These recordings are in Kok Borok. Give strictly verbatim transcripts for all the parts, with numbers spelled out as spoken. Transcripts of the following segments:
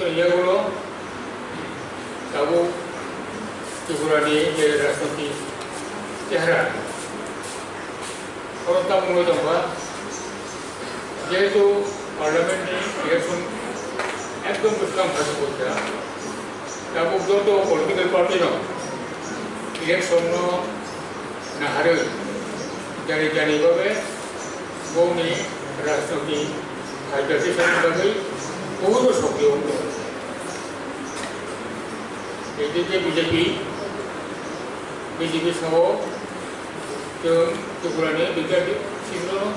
Yagulo tabuk Tripura ni je rajniti chehra, oro tabuk wngwi tongkha, jehetu parliament ni election ekdom bwskang phai tongkha, tabuk joto political party no election no naharwi jani jani babe bongni rajniti phaidati sani bagwi kubuibo sokti wngkha. Eje je B J P, B J P sao chwng Tripura ni bidyarthi singno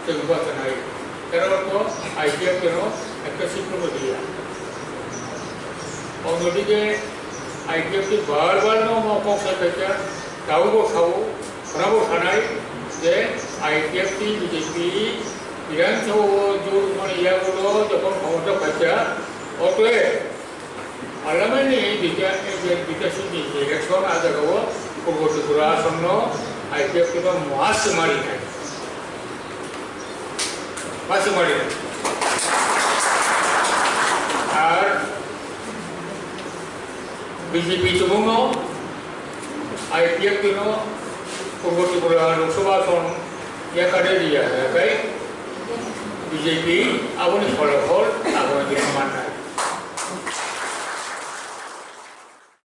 chwng bachanai. Karon to I P F T no ekta singno bo diya. Onno dige I P F T bar bar no mo kok sai khaikha, taubo sao, khorabo sanai je I P F T B J P Bidhan Sabha o jor mani yagulo jokhon khomota phaikha, otwe parliament ni bika-, bika-, bikasi ni election a jaga o Purbo Tripura asam no I P F T no muhas mari nai. Muhas mari nai. Ar B J P tubung no I P F T no Purbo Tripura Lok Sabha asam yakade diya, yakai B J P aboni pholopol aboni bini manna.